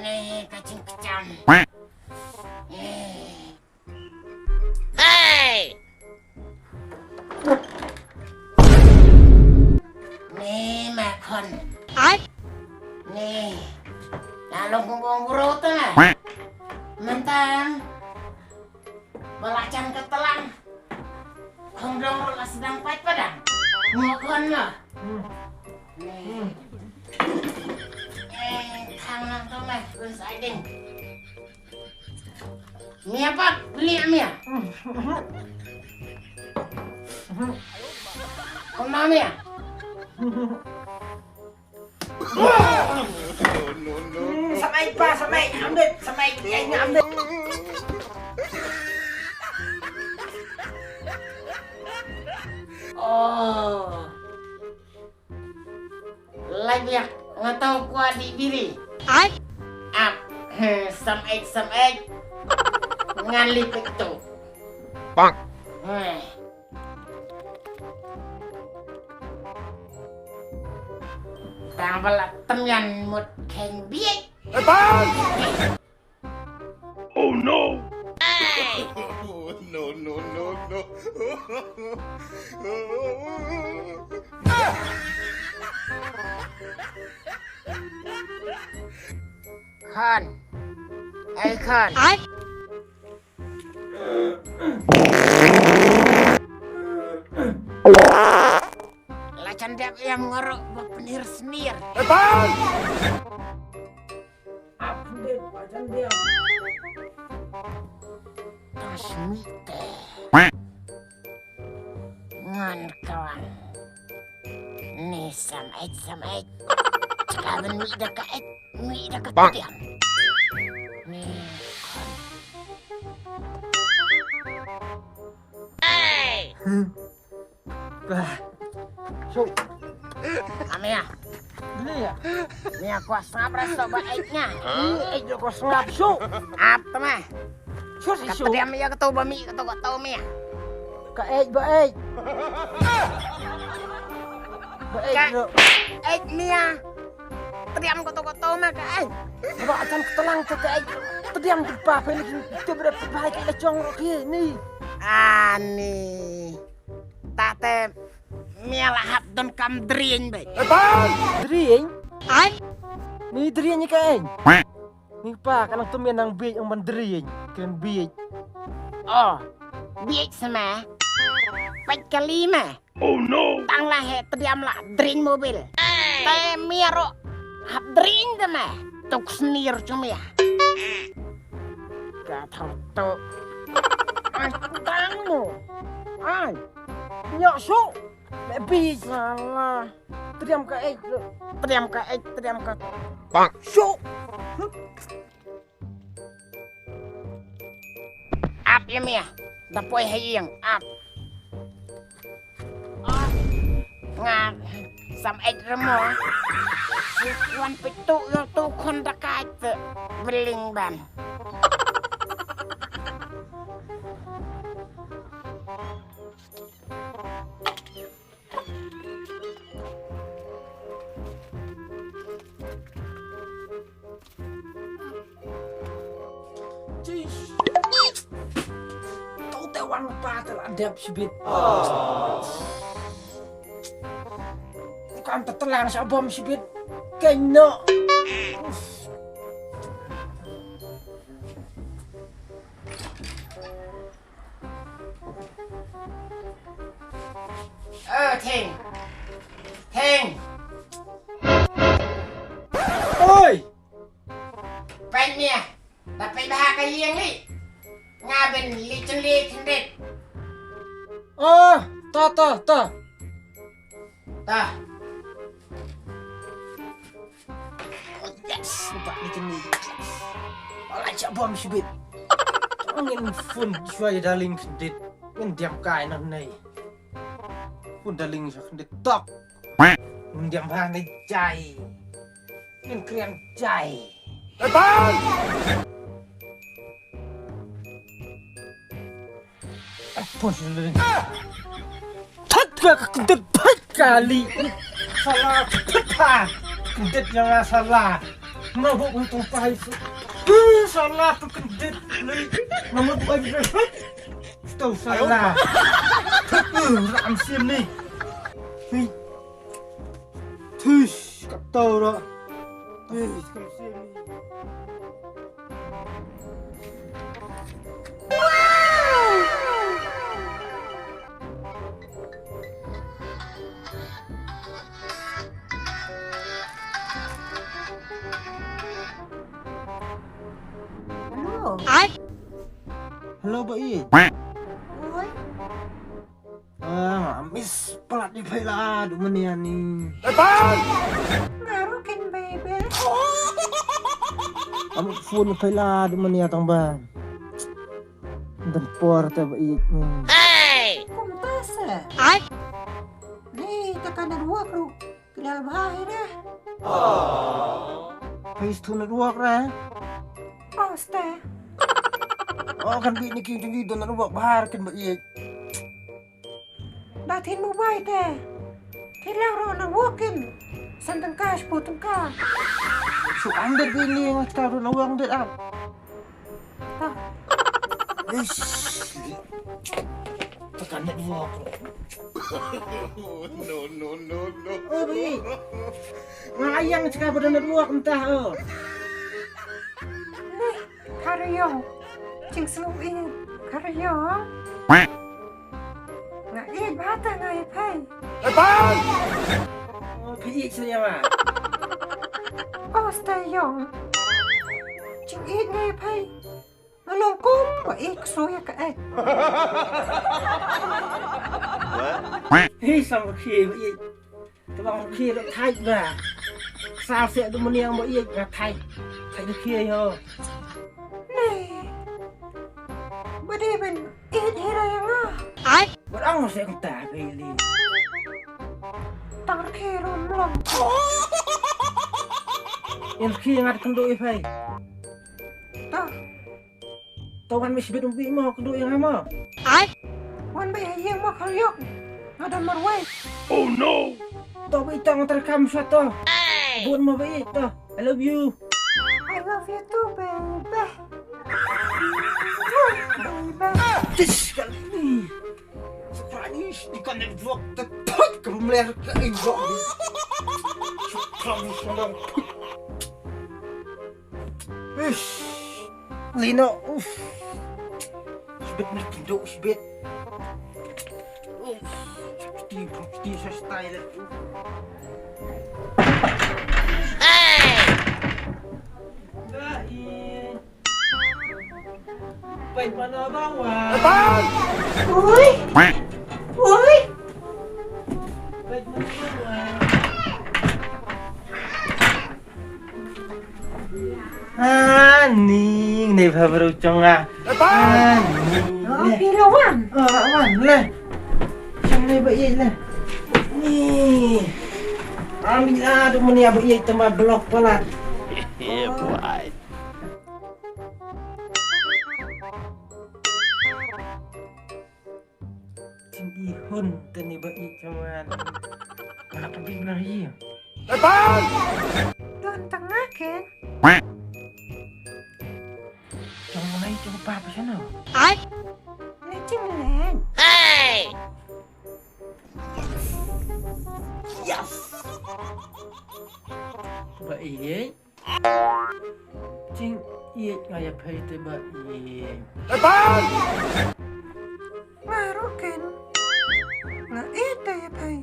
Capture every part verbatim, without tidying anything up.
Ni ka jingkjam. Hey! Ni ma khun. Ai. Ni. La long kum bong bro ta. Mentang. Ba la jan ka tlang. Khun dong la sdang pait padang. Mo khun la. Ni. Eh, khang nang tu meh, kun sa ding. Mia pat, beli mia. Kau mau mia? Samai pa, samai ambil, samai ai ambil. Oh. Lajak nga tau kwah di biri. Ai. Ap. He, sam ek, sam ek. Ngan lipit tu. Bang. He. Tang bala temian mut keng biek. Eh, bang. Oh no! No, no, no, no. Khun. Ei khun. Ai. La jan dep ïa nga ruh ba pynhir snir. Ap khyndiat ba jan dep. Ka smitte. Ngan kawang. Ni sam eit, sam eit. Jaka ban mih da ka eit, mih da ka tiang. Ni. Hey! Bah. Shu. Amia. Ni ya. Ni aku sngap rasa ba eit nya. Ni eit aku sngap shu. Ap tu mah. Shu si shu. Kata dia mia kata ba mi kata kata mia. Ka eit ba eit. Ba eit. Ka eit mia. Tdiam ko to ko to ma ka ai. Ba atan ktlang ka ka ai. Tdiam tu pa pe ni tu bre pa ka la chong ro ki ni. Ani. Tate mia la hap don kam driñ be. Driñ? Ai. Ni driñ ka ai. Ni pa ka nang tu mia nang biej ang ban driñ. Ken biej. Oh. Biej sama. Pait kali ma. Oh no! Tang la he tdiam la dring mobil. Te mia ro hap dring te me. Tuk snir chu mia. Ka thar to. Ai tang mo. Ai. Nyok su. Me bi sala. Tdiam ka ek. Tdiam ka ek, tdiam ka. Bang. Su. Ap ïa mia. Da poi ha ïing. Ap. Nga sam eit remo. Wan pitu ïa tu khon da kai te. Beling ban. Jeez. Tau te wan pa te la dep shibit. Kam te telang sa bom shibit. Keno. Ơ Thing. Thing. Oi. Peit mia. Ba peit ba ha ka ïing li. Nga bin li chen li khyndiat. Ơ, to to to. Ta. Oh, yes, ubat ni kini. Ala cha bom shibit. Ngin phone shwa ïa darling khyndiat. Ngin diam kai na nei. Phone darling shwa khyndiat tok. Ngin diam bha nei jai. Ngin kriang jai. Bang! Pun sini. Thak ka ka kentut thak kali. Salah. Ah, kyndit ïa nga shala. Nga bok bun tong pai su. Shala tu kyndit. Nga mut ai bret. Sto shala. Ram sim ni. Hei. Tush, kat tau ra. Tush, kam sim ni. Hello. Hello, ba i. Oi. Ah, miss palat ni phaila du mania ni. Nga ruh kin baby. Am phone phaila du mania tang ba. Dan por te ba i. Kumta se. Ni ta ka network ruh. Kila bha hi re. Phai stu network re. Oh, ste. Oh, kan bi ni ki jong i don network bha re kin ba i. Da thin mobile te. Thin lang ro network kin. San tangka, shiphew tangka. Su am der bi ni ngat ka ro network der am. Ta. Ish. Ta ka network. No, no, no, no. Oh, baby. Nga yang cakap pada network entah, oh. Neh, kariong. Cing selu in. Kariong. Nga ïeit bha te nga ïa phai. Hepan! Oh, phi ïeit sha ïa nga. Oh, stay young. Jing ïeit nga ïa phai. Nga long kum ba ïeit ksu ïa ka eh. Hi sam ba khie ba ïeit. Te ba khie da thait ba. Ksal seh da mniang ba ïeit nga thait. Thait da khie ïa. Nei. Ba dei ban ïeit hi ra ïa nga. Ai. Ba ong seh kumta phi li. Tang rkhie rum long. Ïa rkhie ngat kynduh ïa phi. Ta. To wan mih shibit um bi mo kynduh ïa nga mo. Ai. Wan ba ïa ïa mo khal yok. Nga don marwei. Oh no. To ba ita nga terekam sa to. Bun mo ba ita. I love you. I love you too, baby. Baby. Tish kali ni. Surprise, di kan network tetap kemler ke network ni. Surprise, surprise. Ish. Lino, uff. Shibit ni kindo, shibit. Uff. Shibit, shibit, sa style. Hey! Peit mano ba wan. Ui. Ui. Peit mano ba wan. Ani, ne ba bro chong ah. Ani. Oh, phi la wan. Oh, la wan le. Chong ne ba ye le. Ni. Ami la du mani ba ye te ma block palat. Yeah, boy. Jing i hun te ni ba i chaman. Anak lebih berahi. Don tengah ke? Jong mana i jong pa pa sana? Ai. Ni jing len. Hey. Yes. Ba i. Jing ïeit nga ïa phi te ba ïeit. Nga ruh ken. Nga ïeit te ïa phi.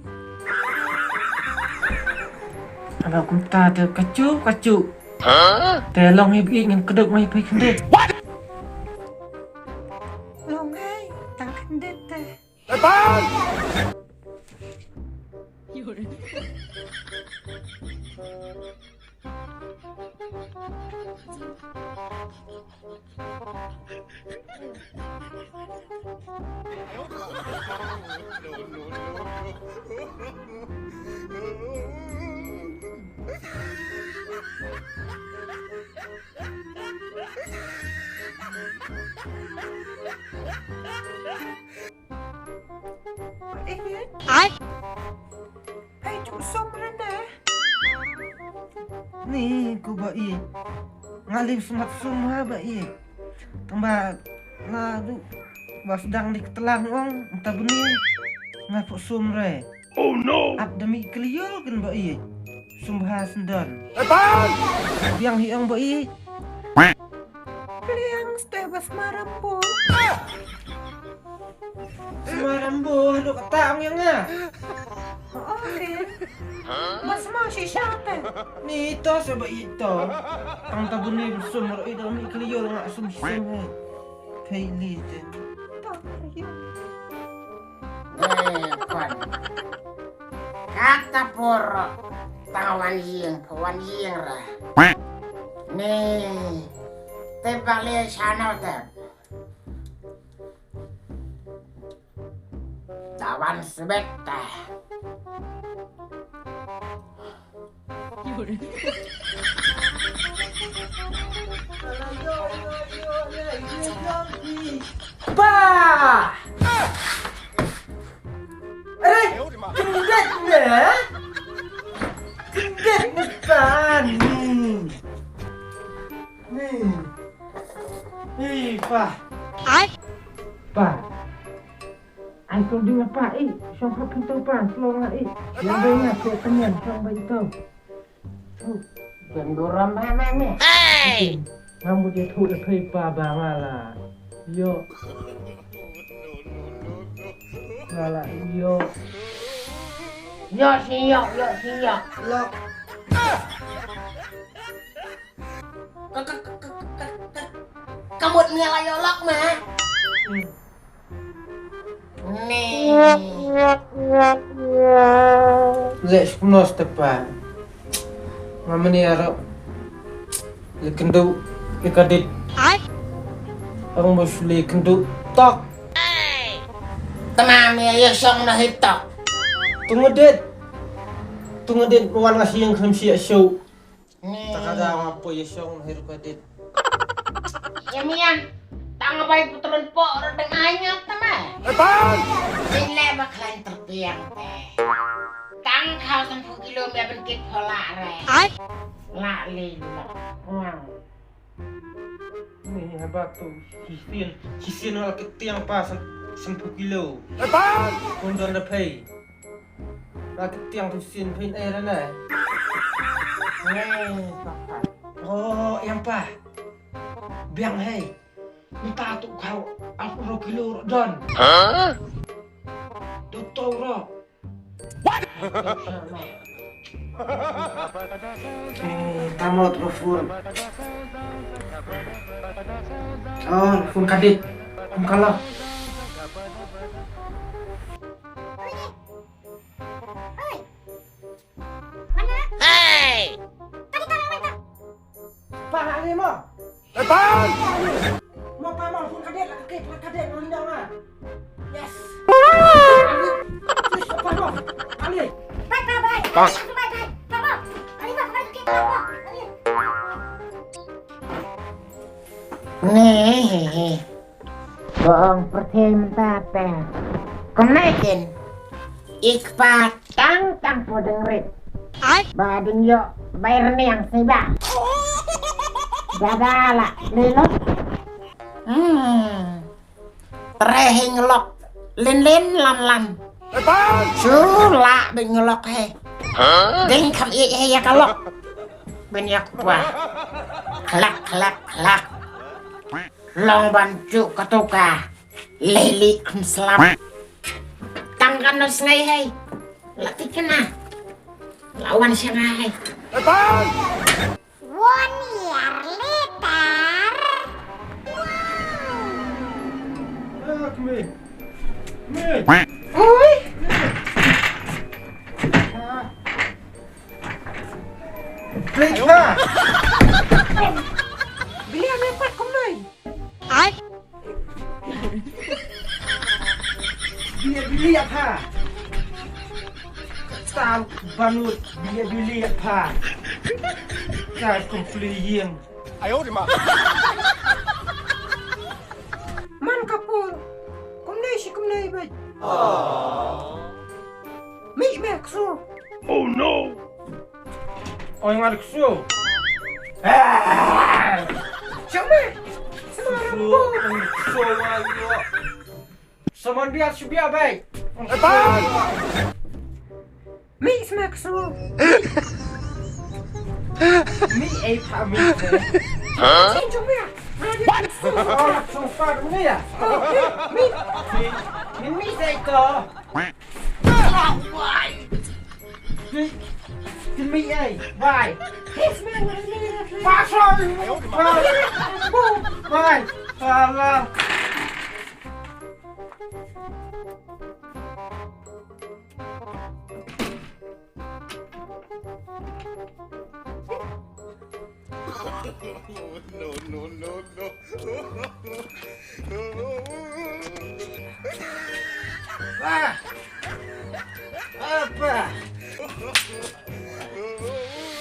Ano kumta te kachu kachu. Te long hi ba ïeit ngan kdup nga ïa phi khyndiat. Long hi tang khyndiat te. Ai. Ai, tu som rene. Ba i. Nga lip smat sum ha ba i. Tang ba la du ba sdang dik telang ong, mynta bni nga puk sum re. Oh no! Ap da mi kliol kin ba i. Sum ha sendon. Biang hi ong ba i. Pliang ste ba smarambo. Smarambo, hadu kata ong yang nga. Oh, okay. Ba sma shisha te. Ni to sa ba i to. Tang ta buni sum ro i da mi kliol nga sum sum he. Pei li te. To, kliol. Eh, pan. Kata por tang wan ying, wan ying ra. Ni, te bale channel te. Tawan sebet teh. Ba! Are, kendet ne? Kendet ne tani. Ni. Ni, pa. Ai. Pa. Ai, kong ding apa, eh? Shong hap pintu pa, slong lah, eh. Yang bai nga, kong temen, shong bai tu. Benduram ba mana? Hey! Ngam bu dia tu, eh, pa ba nga lah. Yo. Nga lah, yo. Yo, si yo, yo, si yo. Lok. Ka, ka, ka, ka, ka, ka, ka mut nia la ïoh lok ma. Hmm. Ni. Leh shuh kumno step pa. Nga mani aro. Le kyndu, le kadit. Ai. Ang mo shu le kyndu tok. Tama mi ayo song na hip tok. Tungadit. Tungadit wan nga siang khlem siak shu. Ni. Tak ada apa ya song na hip kadit. Ya mian. Tang bai putron po ro deng ai ngap tama. Epan. Sin le ba khlain terpiang te. Tang khaw samphu kilo mia ben kit phola re. Ai. La li la. Ngau. Ni haba tu. Chisin, chisin wal ketiang pa sam-, samphu kilo. Epan. Kundon da pei. Wal ketiang tu sin pei ai ra nai. Ni, papa. Oh, yang pa. Biang hei. Nta tu kau, aku ro kilo ro don. Hah? Tu tau ro. What? Eh, tamo tu phone. Oh, phone kadit. Phone kalah. Hey! Pang ali mo. Eh, pang! Mo pa mo, phone kadit la, kadit la, kadit la, lindang la. Yes. Ali, please, pa mo. Ali. Bye, bye, bye. Pang. Bye, bye, bye. Pa mo. Ali mo, pa mo, kadit la, pa mo. Ali. Ni, hi, hi. Bong pyrthei mynta te. Kumne kin. Ik pat tang tang po deng rit. Ai. Ba deng yo bai rniang siba. Dada la lelo. Hmm. Trehing lok. Lin lin lan lan. Su la deng lok he. Deng kham ik he ya ka lok. Ben ya kwa. Klak klak klak. Long ban ju katuka. Leli kum slap. Tang kan no sngai hei. La tikena. La wan shanga hei. One year later. Look me. Me. Oi. Klik ha. Bili ame pat kumnai. Ai. Bili bili ha. Tam banut bili bili ha. Ka kumpliying. Ayo di ma. Man kapur. Kumnai shi kumnai bai. Mi me ksu. Oh no. Oi nga dik sio. Saman biat shu biat bai. Mi sma ksu. Mi ei pa mi. Chin jong mi. What? Song far mi ya. Mi. Mi mi sei to. Why? Kin mi ei. Why? Why? Why? Why? No, no, no, no. Pa! Apa!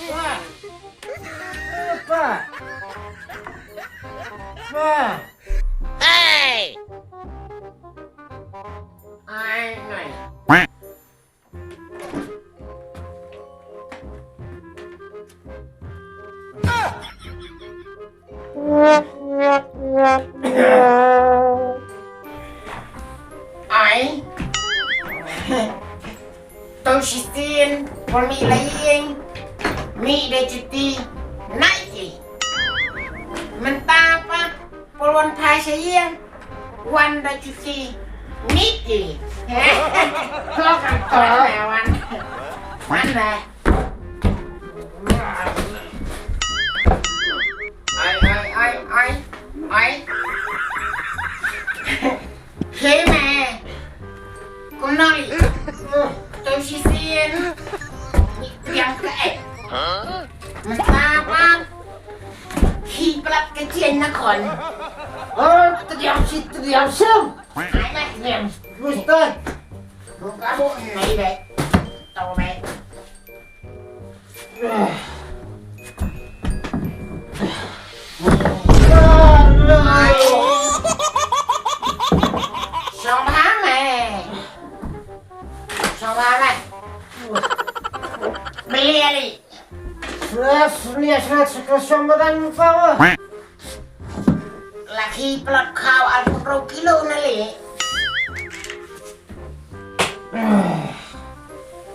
Pa! Apa! Pa! Hey! Ai, nai. Ai. To shisien por mi la ïing. Mi de chuti. Nai ki. Mynta pat por wan phai sha ïing. Wan da chuti. Niki. Ko kan to wan. Wan da. Ai, ai, ai, ai, ai. He me. Kumno li. To shisien. Ni triang ka eh. Mynta pat. Hi plat ka jeng na kon. Oh, triang si, triang sem. Ai, triang. Mister. Buka bu ni deh. Tau deh. Shong bha me. Shong bha me. Beli ali. Stres ni stres ke shong badan pa. Laki pelot kau al pukro kilo nali.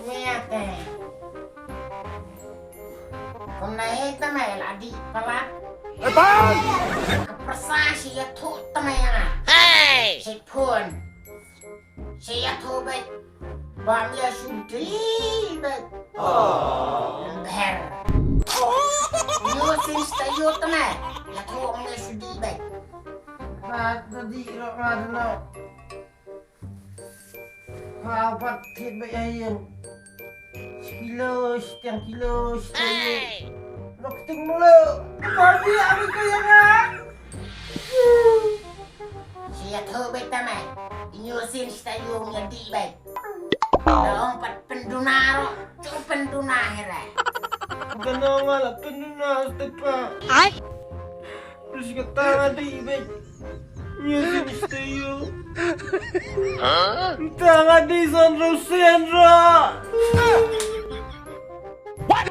Ni ate. Kumna he tama el adi pala. Etan. Ka persa si ya thu tama ya. Hey. Si phone. Si ya thu bai. Bam ya sudi bai. Oh. Ber. Yo sin sta yo tama. Ya thu bam ya sudi bai. Ba tadi ro ma no. Habat kit ba ya yen. Kilo, seteng kilo, seteng. Hey. Lok ting mulu. Kau dia apa kau yang nak? Sia tho ba tama. Inyo sin sta yo nya di ba. Dong pat penduna ro. Cung penduna hera. Ganong ala penduna tepa. Ai. Terus kata ngadi ba. Music studio. Huh? Tanga di Sandro Sandro. What?